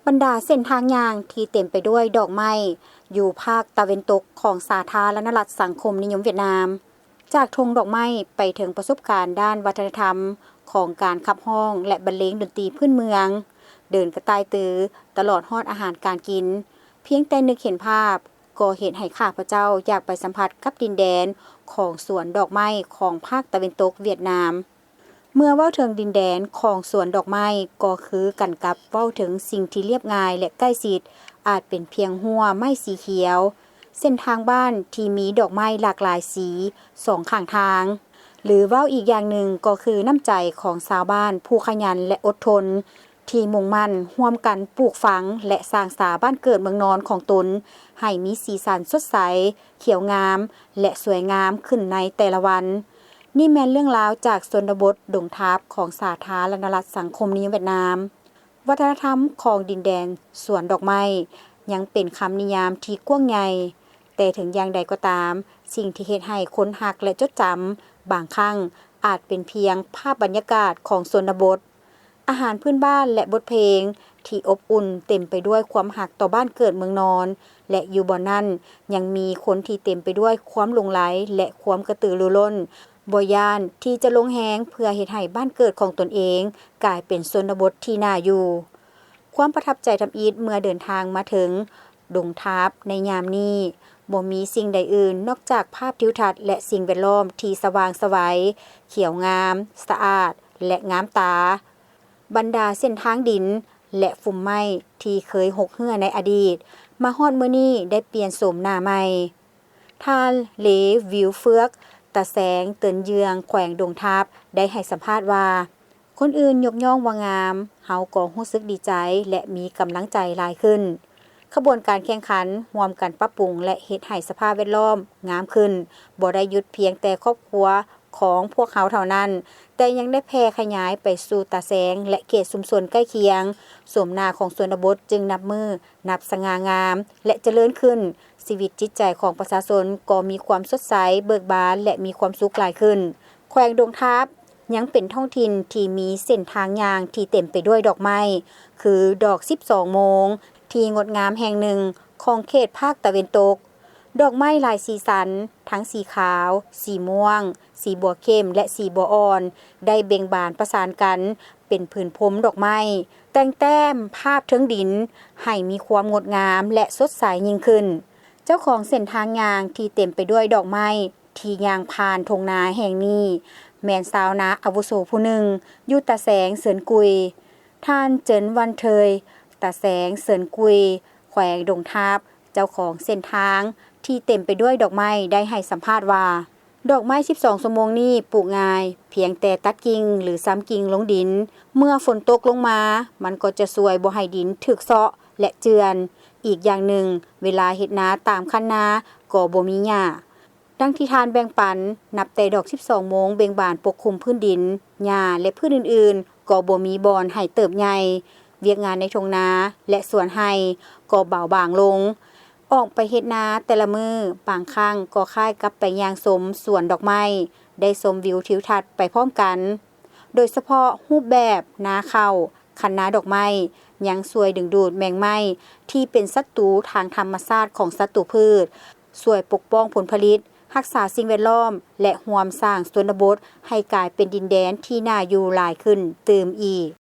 ບັນດາເສັ້ນທາງຍ່າງທີ່ເຕັມໄປດ້ວຍດອກໄມ້ ຢູ່ພາກຕາເວັນຕົກຂອງສາທາລະນະລັດສັງຄົມນິຍົມຫວຽດນາມ, ຈາກທົ່ງດອກໄມ້ໄປເຖິງປະສົບການດ້ານວັດທະນະທຳຂອງການຂັບຮ້ອງ ແລະ ບັນເລງດົນຕີພື້ນເມືອງ, ເດີນກະຕ່າຍຕື້, ຕະຫຼອດຮອດອາຫານການກິນ, ພຽງແຕ່ນຶກເຫັນພາບ ກໍເຮັດໃຫ້ຂ້າພະເຈົ້າຢາກໄປສຳຜັດກັບດິນແດນຂອງສວນດອກໄມ້ຂອງພາກຕາເວັນຕົກຫວຽດນາມ. ເມື່ອເວົ້າເຖິງດິນແດນຂອງສວນດອກໄມ້ ກໍຄືກັນກັບເວົ້າເຖິງສິ່ງທີ່ລຽບງ່າຍ ແລະ ໃກ້ຊິດ, ອາດເປັນພຽງຮົ້ວໄມ້ສີຂຽວ, ເສັ້ນທາງບ້ານທີ່ມີດອກໄມ້ຫຼາກຫຼາຍສີສອງຂ້າງທາງ, ຫຼື ເວົ້າອີກຢ່າງໜຶ່ງກໍຄືນ້ຳໃຈຂອງຊາວບ້ານຜູ້ຂະຫຍັນ ແລະ ອົດທົນ ທີ່ມຸ່ງໝັ້ນຮ່ວມກັນປູກຝັງ ແລະ ສ້າງສາບ້ານເກີດເມືອງນອນຂອງຕົນໃຫ້ມີສີສັນສົດໃສ, ຂຽວງາມ ແລະ ສວຍງາມຂຶ້ນໃນແຕ່ລະວັນ. ນີ້ແມ່ນເລື່ອງລາວຈາກຊົນນະບົດດົງທາບຂອງສາທາລະນະລັດສັງຄົມນິຍົມຫວຽດນາມ. ວັດທະນະທຳຂອງດິນແດນສວນດອກໄມ້ ຍັງເປັນຄຳນິຍາມທີ່ກວ້າງໃຫຍ່, ແຕ່ເຖິງຢ່າງໃດກໍຕາມ, ສິ່ງທີ່ເຮັດໃຫ້ຄົນຮັກ ແລະ ຈົດຈຳ ບາງຄັ້ງອາດເປັນພຽງພາບບັນຍາກາດຂອງຊົນນະບົດ, ອາຫານພື້ນບ້ານ ແລະ ບົດເພງທີ່ອົບອຸ່ນເຕັມໄປດ້ວຍຄວາມຮັກຕໍ່ບ້ານເກີດເມືອງນອນ ແລະ ຢູ່ບ່ອນນັ້ນຍັງມີຄົນທີ່ເຕັມໄປດ້ວຍຄວາມຫຼົງໄຫຼ ແລະ ຄວາມກະຕືລືລົ້ນ, ບໍ່ຢ້ານທີ່ຈະລົງແຮງເພື່ອເຮັດໃຫ້ບ້ານເກີດຂອງຕົນເອງກາຍເປັນຊົນນະບົດທີ່ໜ້າຢູ່. ຄວາມປະທັບໃຈທຳອິດເມື່ອເດີນທາງມາເຖິງດົງທາບໃນຍາມນີ້ ບໍ່ມີສິ່ງໃດອື່ນນອກຈາກພາບທິວທັດ ແລະ ສິ່ງແວດລ້ອມທີ່ສະຫວ່າງໄສວ, ຂຽວງາມ, ສະອາດ ແລະ ງາມຕາ. ບັນດາເສັ້ນທາງດິນ ແລະ ຟຸມໄມ້ທີ່ເຄີຍຮົກເຮື້ອໃນອະດີດ ມາຮອດມື້ນີ້ໄດ້ປ່ຽນໂສມໜ້າໃໝ່. ທ່ານ ເລ ວິວເຟີກ ຕາແສງ ເຕີນເຍືອງ ແຂວງດົງທາບ ໄດ້ໃຫ້ສຳພາດວ່າ, ຄົນອື່ນຍົກຍ້ອງວ່າງາມ, ເຮົາກໍຮູ້ສຶກດີໃຈ ແລະ ມີກຳລັງໃຈຫຼາຍຂຶ້ນ. ຂະບວນການແຂ່ງຂັນ, ຮ່ວມກັນປັບປຸງ ແລະ ເຮັດໃຫ້ສະພາບແວດລ້ອມງາມຂຶ້ນ, ບໍ່ໄດ້ຢຸດພຽງແຕ່ຄອບຄົວຂອງພວກເຮົາເທົ່ານັ້ນ, ແຕ່ຍັງໄດ້ແຜ່ຂະຫຍາຍໄປສູ່ຕາແສງ ແລະ ເຂດຊຸມຊົນໃກ້ຄຽງ. ໂສມໜ້າຂອງຊົນນະບົດຈຶ່ງນັບມື້ນັບສະຫງ່າງາມ ແລະ ຈະເລີນຂຶ້ນ. ຊີວິດຈິດໃຈຂອງປະຊາຊົນກໍມີຄວາມສົດໃສ, ເບີກບານ ແລະ ມີຄວາມສຸກຫຼາຍຂຶ້ນ. ແຂວງດົງທາບ ຍັງເປັນທ້ອງຖິ່ນທີ່ມີເສັ້ນທາງຍ່າງທີ່ເຕັມໄປດ້ວຍດອກໄມ້ ຄືດອກສິບສອງໂມງ ທີ່ງົດງາມແຫ່ງໜຶ່ງຂອງເຂດພາກຕາເວັນຕົກ. ດອກໄມ້ຫຼາຍສີສັນ, ທັງສີຂາວ, ສີມ່ວງ, ສີບົວເຂັ້ມ ແລະ ສີບົວອ່ອນ ໄດ້ເບັ່ງບານປະສານກັນເປັນຜືນພົມດອກໄມ້, ແຕ່ງແຕ້ມພາບເທິງດິນໃຫ້ມີຄວາມງົດງາມ ແລະ ສົດໃສຍິ່ງຂຶ້ນ. ເຈົ້າຂອງເສັ້ນທາງຍ່າງທີ່ເຕັມໄປດ້ວຍດອກໄມ້ ທີ່ຍ່າງຜ່ານທົ່ງນາແຫ່ງນີ້ ແມ່ນຊາວນາອາວຸໂສຜູ້ໜຶ່ງ ຢູ່ຕາແສງເຊິນກຸຍ. ທ່ານ ເຈິນ ວັນເທີຍ ຕາແສງເຊິນກຸຍ ແຂວງດົງທາບ, ເຈົ້າຂອງເສັ້ນທາງທີ່ເຕັມໄປດ້ວຍດອກໄມ້ ໄດ້ໃຫ້ສຳພາດວ່າ, ດອກໄມ້ສິບສອງຊົ່ວໂມງນີ້ປູກງ່າຍ, ພຽງແຕ່ຕັດກິ່ງ ຫຼື ຊຳກິ່ງລົງດິນ. ເມື່ອຝົນຕົກລົງມາ, ມັນກໍຈະຊ່ວຍບໍ່ໃຫ້ດິນຖືກເຊາະ ແລະ ເຈື່ອນ. ອີກຢ່າງໜຶ່ງ, ເວລາເຮັດນາຕາມຄັນນາກໍບໍ່ມີຫຍ້າ. ດັ່ງທີ່ທ່ານແບ່ງປັນ, ນັບແຕ່ດອກສິບສອງໂມງເບັ່ງບານປົກຄຸມພື້ນດິນ, ຫຍ້າ ແລະ ພືດອື່ນໆ ກໍບໍ່ມີບ່ອນໃຫ້ເຕີບໃຫຍ່. ວຽກງານໃນທົ່ງນາ ແລະ ສວນໄຮ່ກໍເບົາບາງລົງ. ອອກໄປເຮັດນາແຕ່ລະມື້, ບາງຄັ້ງກໍຄ້າຍກັບໄປຍ່າງຊົມສວນດອກໄມ້, ໄດ້ຊົມວິວທິວທັດໄປພ້ອມກັນ. ໂດຍສະເພາະຮູບແບບນາເຂົ້າ, ຄັນນາດອກໄມ້ ຍັງຊ່ວຍດຶງດູດແມງໄມ້ທີ່ເປັນສັດຕູທາງທຳມະຊາດຂອງສັດຕູພືດ, ຊ່ວຍປົກປ້ອງຜົນຜະລິດ, ຮັກສາສິ່ງແວດລ້ອມ ແລະ ຮ່ວມສ້າງຊົນນະບົດໃຫ້ກາຍເປັນດິນແດນທີ່ໜ້າຢູ່ຫຼາຍຂຶ້ນຕື່ມອີກ.